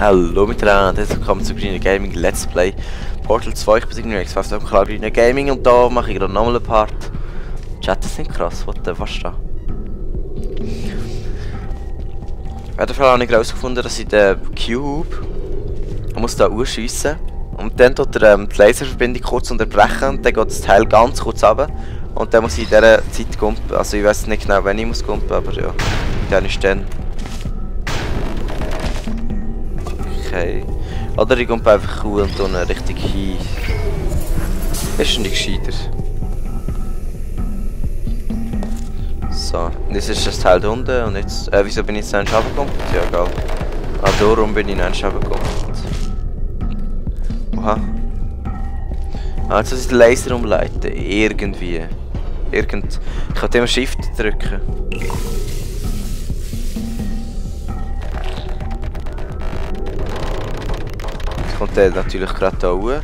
Hallo miteinander, herzlich willkommen zu Green Gaming Let's Play Portal 2. Ich bin irgendwie fast am klar Green Gaming und da mache ich gerade nochmal einen Part. Chat, das sind krass, was ist da? Auf jeden Fall habe ich herausgefunden, dass ich den Cube muss da ausschiessen und dann tut er die Laserverbindung kurz unterbrechen und dann geht das Teil ganz kurz runter und dann muss ich in dieser Zeit gumpen. Also ich weiß nicht genau, wenn ich muss gumpen, aber ja, dann ist dann. Okay. Oder ich komme einfach cool und tue richtig hin. Das ist nicht gescheiter. So, jetzt ist das Teil da unten und jetzt. Wieso bin ich jetzt nicht runtergekommen? Ja, egal. Ah, darum bin ich nicht runtergekommen. Oha. Ah, jetzt muss ich den Laser umleiten. Irgendwie. Ich kann immer Shift drücken. Kommt der natürlich gerade da hoch,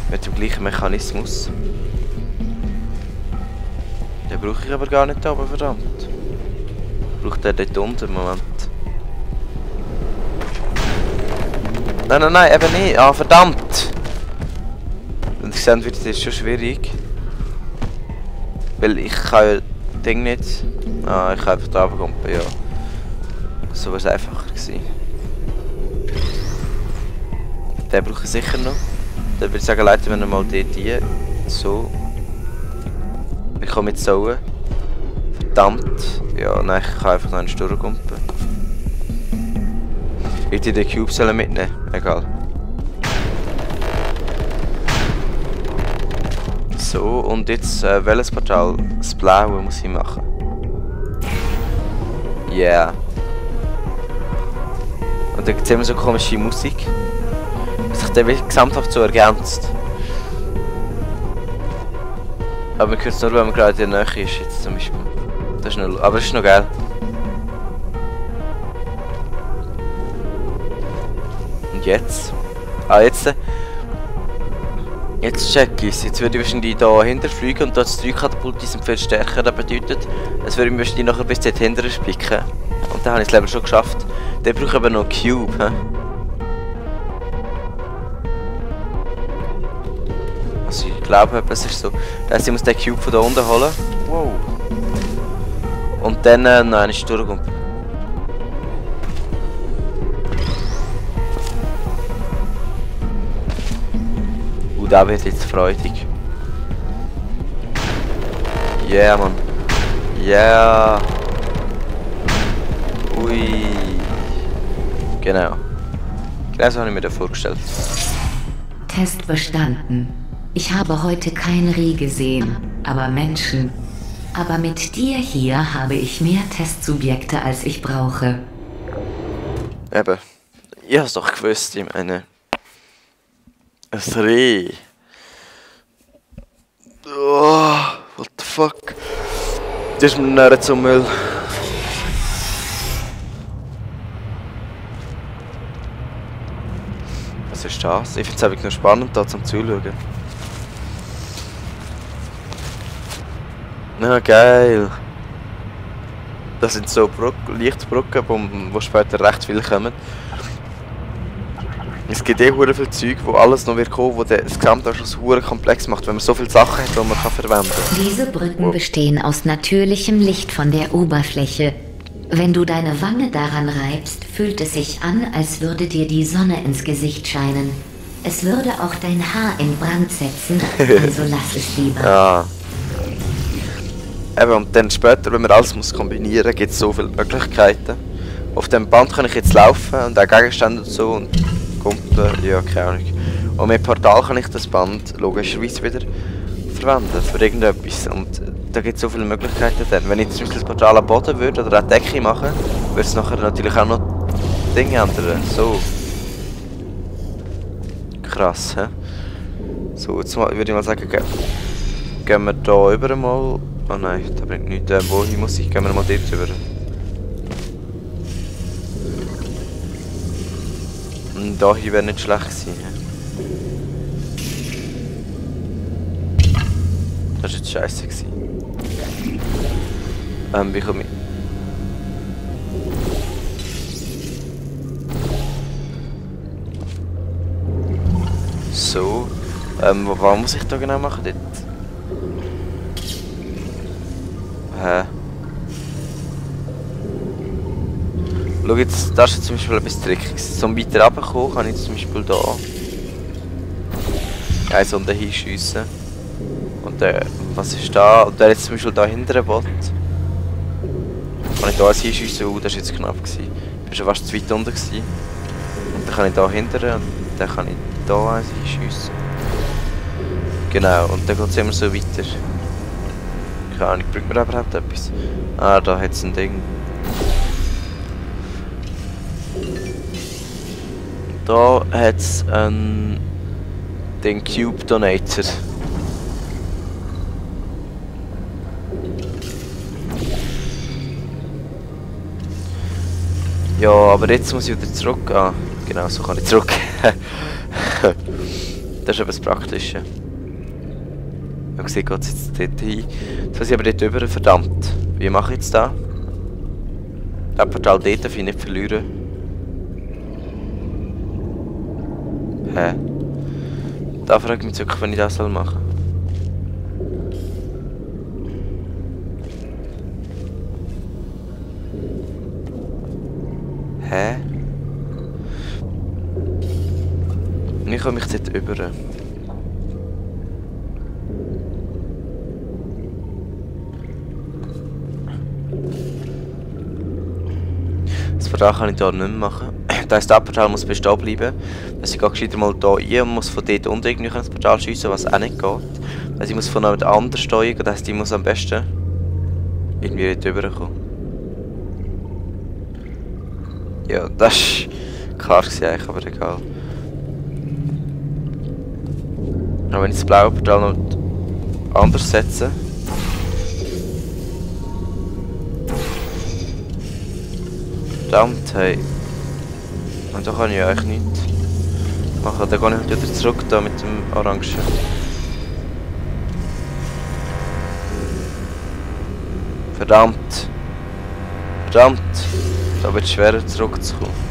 mit dem gleichen Mechanismus. Den brauche ich aber gar nicht da, aber verdammt. Braucht der dort unten, Moment. Nein, eben nicht. Ah, verdammt! Und ich sehe, wird das schon schwierig. Weil ich kann ja das Ding nicht. Ah, ich kann einfach da runterkommen, ja. So wäre es einfacher gewesen. Den brauche ich sicher noch. Dann würde ich sagen, leiten wir mal dort rein. So. Ich komme jetzt so. Verdammt. Ja, nein, ich kann einfach noch einen durchkumpen. Ich hätte den Cube sollen mitnehmen. Egal. So, und jetzt welches Portal? Das blaue muss ich machen. Yeah. Und dann sehen wir so komische Musik. Sich der gesamthaft so ergänzt. Aber man hört es nur, wenn man gerade in der Nähe ist, jetzt zum Beispiel. Das ist noch, aber es ist noch geil. Und jetzt? Ah, jetzt check ich's. Jetzt würde ich wahrscheinlich hier hinterfliegen und das 3-Katapult sind viel stärker. Das bedeutet, es würde ich wahrscheinlich nachher bis dort hinterher spicken. Und dann habe ich das Level schon geschafft. Dann brauche ich aber noch einen Cube. He? Also ich glaube, es ist so. Das heißt, ich muss den Cube von da unten holen. Wow. Und dann nein, ist durchgekommen. Da wird jetzt freudig. Yeah, Mann. Yeah. Ui. Genau. Genau so habe ich mir das vorgestellt. Test bestanden. Ich habe heute kein Reh gesehen, aber Menschen. Aber mit dir hier habe ich mehr Testsubjekte, als ich brauche. Eben. Ich hab's doch gewusst, ich meine. Ein Reh. Oh, what the fuck? Das ist mir näher zum Müll. Was ist das? Ich finde es einfach nur spannend, da zum Zuschauen. Na geil. Das sind so Lichtbrücken, wo später recht viele kommen. Es gibt hure viel Zeug, wo alles noch wird kommen, wo das Gesamtanschluss hure komplex macht, wenn man so viele Sachen hat, die man kann verwenden kann. Diese Brücken bestehen aus natürlichem Licht von der Oberfläche. Wenn du deine Wange daran reibst, fühlt es sich an, als würde dir die Sonne ins Gesicht scheinen. Es würde auch dein Haar in Brand setzen, also lass es lieber. Ja. Eben, und dann später, wenn man alles muss kombinieren, gibt es so viele Möglichkeiten. Auf dem Band kann ich jetzt laufen und auch Gegenstände und so und Kumpel, ja, keine Ahnung. Und mit Portal kann ich das Band logischerweise wieder verwenden für irgendetwas. Und da gibt es so viele Möglichkeiten dann. Wenn ich zum Beispiel das Portal am Boden würde oder an die Decke machen, würde es nachher natürlich auch noch Dinge ändern. So. Krass, hä? So, jetzt würde ich mal sagen, gehen wir da über mal. Oh nein, das bringt nichts. Wohin muss ich? Gehen wir mal dort rüber. Da hier wäre nicht schlecht gewesen. Das war jetzt scheiße gewesen. Wie komme ich? So. Was muss ich da genau machen dort? Hä? Schau jetzt, das ist jetzt zum Beispiel etwas Trickiges. Um weiter runterzukommen, kann ich jetzt zum Beispiel da eins unten hinschiessen. Und der, was ist da? Und der jetzt zum Beispiel da hinten Bot. Kann ich da eins hinschiessen? Das war jetzt knapp. Ich war schon fast zu weit unten. Und dann kann ich da hinten und dann kann ich da eins hinschiessen. Genau, und dann geht es immer so weiter. Keine Ahnung, bringt mir überhaupt etwas? Ah, da hat es ein Ding. Da hat es den Cube Donator. Ja, aber jetzt muss ich wieder zurück. Ah, genau, so kann ich zurück. Das ist etwas Praktisches. Ja, gesehen geht es jetzt dort hin. Jetzt muss ich aber dort rüber, verdammt. Wie mache ich jetzt das? Das Portal dort darf ich nicht verlieren. Hä? Da frage ich mich wirklich, wenn ich das machen soll. Hä? Wie komme ich dort rüber? Das Portal kann ich hier nicht mehr machen. Das heisst, das Portal muss bestehen bleiben. Also ich gehe gescheiter mal hier rein und muss von dort unten irgendwie das Portal schiessen, was auch nicht geht. Also ich muss von einem anderen steuern, das heisst, ich muss am besten irgendwie dort rüberkommen. Ja, das war klar eigentlich, aber egal. Aber wenn ich das blaue Portal noch anders setze. Verdammt, hey. Und da kann ich eigentlich nichts machen. Dann gehe ich wieder zurück da mit dem Orangen. Verdammt. Verdammt. Da wird es schwerer zurückzukommen.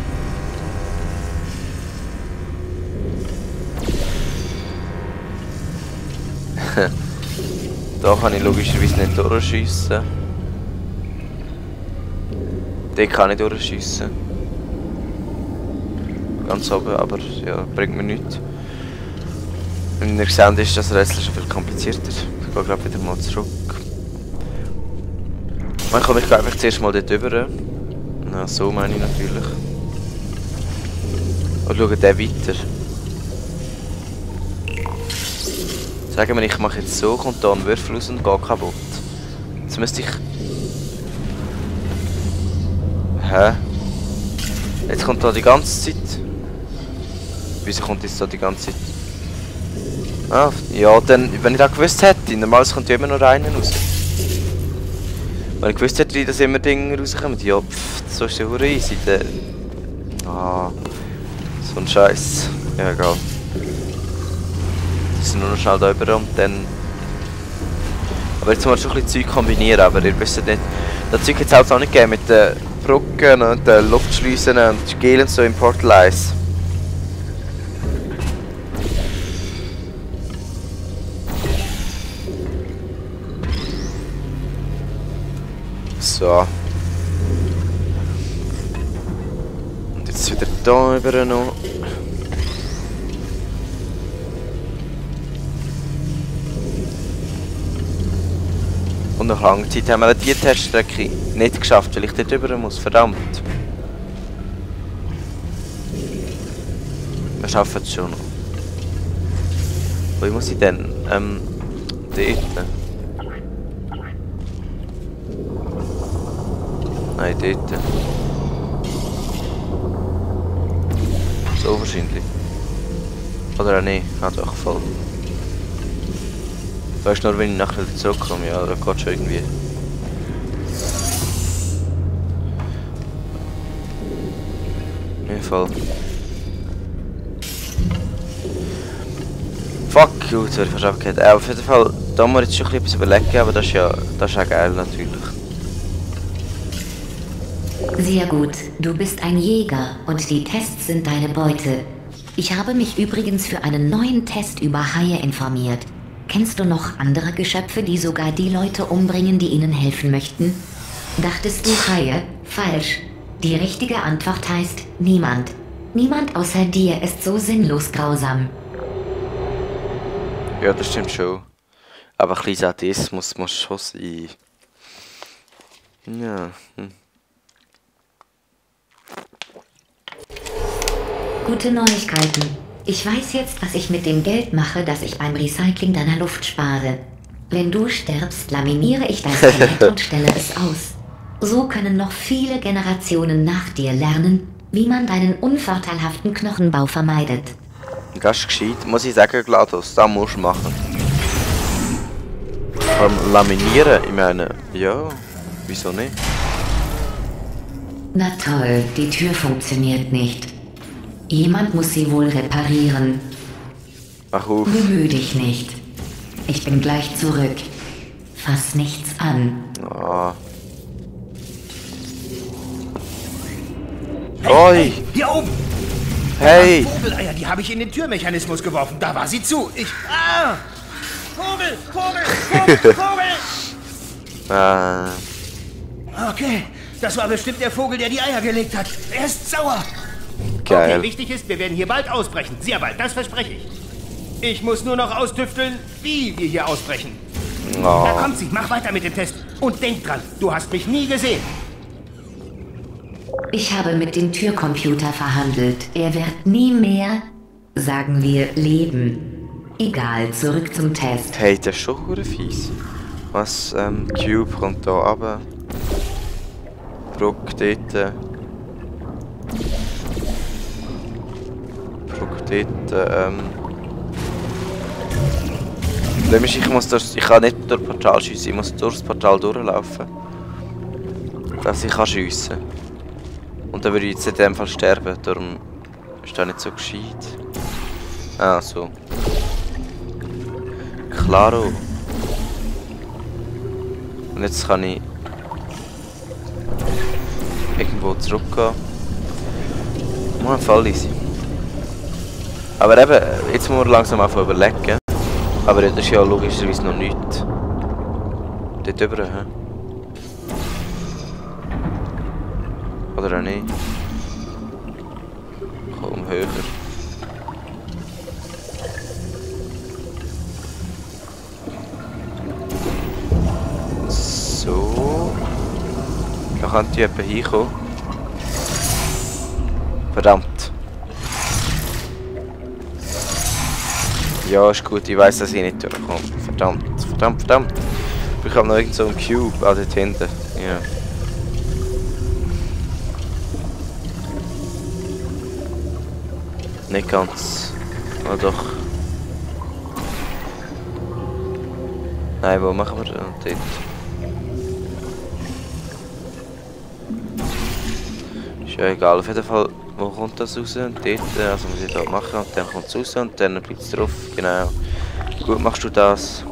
Da kann ich logischerweise nicht durchschiessen. Den kann ich durchschiessen. Ganz oben, aber ja, bringt mir nichts. Wenn ihr seht, ist das Rätsel schon viel komplizierter. Ich gehe gerade wieder mal zurück. Ich komme einfach zuerst mal dort rüber. Na, so meine ich natürlich. Und schaue den weiter. Sagen wir, ich mache jetzt so, kommt da ein Würfel raus und geht kaputt. Jetzt müsste ich... Hä? Jetzt kommt da die ganze Zeit. Wieso kommt jetzt da die ganze Zeit? Ah, ja, dann, wenn ich das gewusst hätte, normalerweise kommt ja immer nur einer raus. Wenn ich gewusst hätte, dass immer Dinge rauskommen, ja, pff, so ist ja hure easy. Ah, so ein Scheiß. Ja, egal. Wir sind nur noch schnell da rüber und dann... Aber jetzt muss man schon ein bisschen Zeug kombinieren, aber ihr wisst nicht... Das Zeug jetzt auch nicht gegeben mit den Brücken und den Luftschleusen und Gelen so im Portal 1. So. Und jetzt wieder da rüber noch. Und nach langer Zeit haben wir die Teststrecke nicht geschafft, weil ich dort rüber muss. Verdammt. Wir schaffen es schon noch. Wo muss ich denn? Dort. Nein, dort. So wahrscheinlich. Oder auch nicht, hat auch voll. Weißt du nur, wenn ich nachher wieder zurückkomme, ja, da geht schon irgendwie. Ja, voll. Fuck, gut, jetzt werde ich fast abgehört. Auf jeden Fall, da muss ich jetzt schon etwas überlegen, aber das ist ja geil natürlich. Sehr gut, du bist ein Jäger und die Tests sind deine Beute. Ich habe mich übrigens für einen neuen Test über Haie informiert. Kennst du noch andere Geschöpfe, die sogar die Leute umbringen, die ihnen helfen möchten? Dachtest du Haie? Falsch. Die richtige Antwort heißt niemand. Niemand außer dir ist so sinnlos grausam. Ja, das stimmt schon. Aber ein bisschen Sadismus muss schon sein. Ja. Gute Neuigkeiten. Ich weiß jetzt, was ich mit dem Geld mache, das ich beim Recycling deiner Luft spare. Wenn du stirbst, laminiere ich dein Skelett und stelle es aus. So können noch viele Generationen nach dir lernen, wie man deinen unvorteilhaften Knochenbau vermeidet. Das ist gescheit. Muss ich sagen, GLaDOS, das musst du machen. Beim Laminieren, ich meine, ja, wieso nicht? Na toll, die Tür funktioniert nicht. Jemand muss sie wohl reparieren. Ach auf. Bemühe dich nicht. Ich bin gleich zurück. Fass nichts an. Ah. Hey, Oi! hey, hier oben! Hey! Vogeleier, die habe ich in den Türmechanismus geworfen. Da war sie zu. Vogel! Vogel! Vogel! Okay, das war bestimmt der Vogel, der die Eier gelegt hat. Er ist sauer. Geil. Okay, wichtig ist, wir werden hier bald ausbrechen. Sehr bald, das verspreche ich. Ich muss nur noch austüfteln, wie wir hier ausbrechen. Da Oh. kommt sie, mach weiter mit dem Test. Und denk dran, du hast mich nie gesehen. Ich habe mit dem Türcomputer verhandelt. Er wird nie mehr, sagen wir, leben. Egal, zurück zum Test. Hey, das ist schon hure fies. Was, Cube kommt da runter. Brook dort. Brook dort, Problem ist, ich kann nicht durch das Portal schiessen, ich muss durch das Portal durchlaufen. Dass ich schiessen kann. Und dann würde ich jetzt in dem Fall sterben, darum ist das nicht so gescheit. Ah, so. Klaro. Und jetzt kann ich irgendwo zurückgehen. Mal voll easy. Aber eben, jetzt muss man langsam einfach überlegen. Aber das ist ja logischerweise noch nichts. Dort drüber, hä? Oder auch nicht? Komm, höher. So. Da könnte jemand hinkommen. Verdammt. Ja, ist gut, ich weiss, dass ich nicht durchkomme. Verdammt. Ich habe noch irgend so einen Cube dort hinten. Ja. Nicht ganz. Oh doch. Nein, wo machen wir denn dort? Ist ja egal, auf jeden Fall, wo kommt das raus? Und dort, also muss ich da machen und dann kommt es raus und dann bleibt es drauf, genau. Gut, machst du das.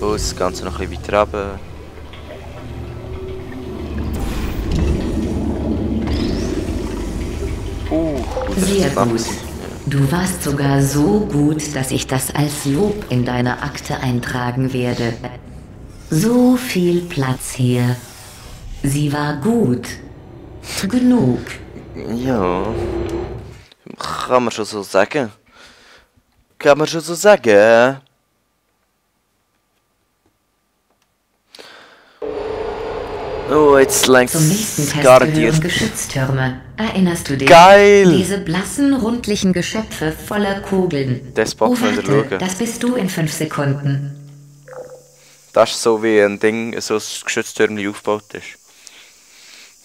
So ist das Ganze noch ein bisschen weiter runter. Sehr gut. Du warst sogar so gut, dass ich das als Lob in deine Akte eintragen werde. So viel Platz hier. Sie war gut. Genug. Ja. Kann man schon so sagen. Kann man schon so sagen. Oh, jetzt längst Zum nächsten Test garantiert. gehören Geschütztürme. Erinnerst du dich? Geil! Diese blassen, rundlichen Geschöpfe voller Kugeln. Das Bock Oh, wieder warte, schauen. das bist du in 5 Sekunden. Das ist so wie ein Ding, so ein Geschütztürmchen aufgebaut ist.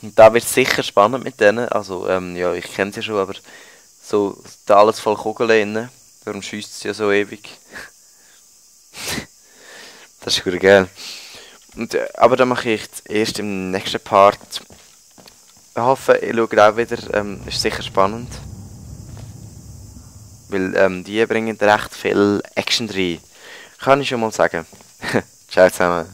Und da wird sicher spannend mit denen. Also, ja, ich kenne sie schon, aber so, da alles voll Kugeln drin. Darum schiesst sie ja so ewig. Das ist gut geil. Und, aber dann mache ich jetzt erst im nächsten Part. Ich hoffe, ich schaue auch wieder. Ist sicher spannend. Weil die bringen recht viel Action rein. Kann ich schon mal sagen. Ciao zusammen.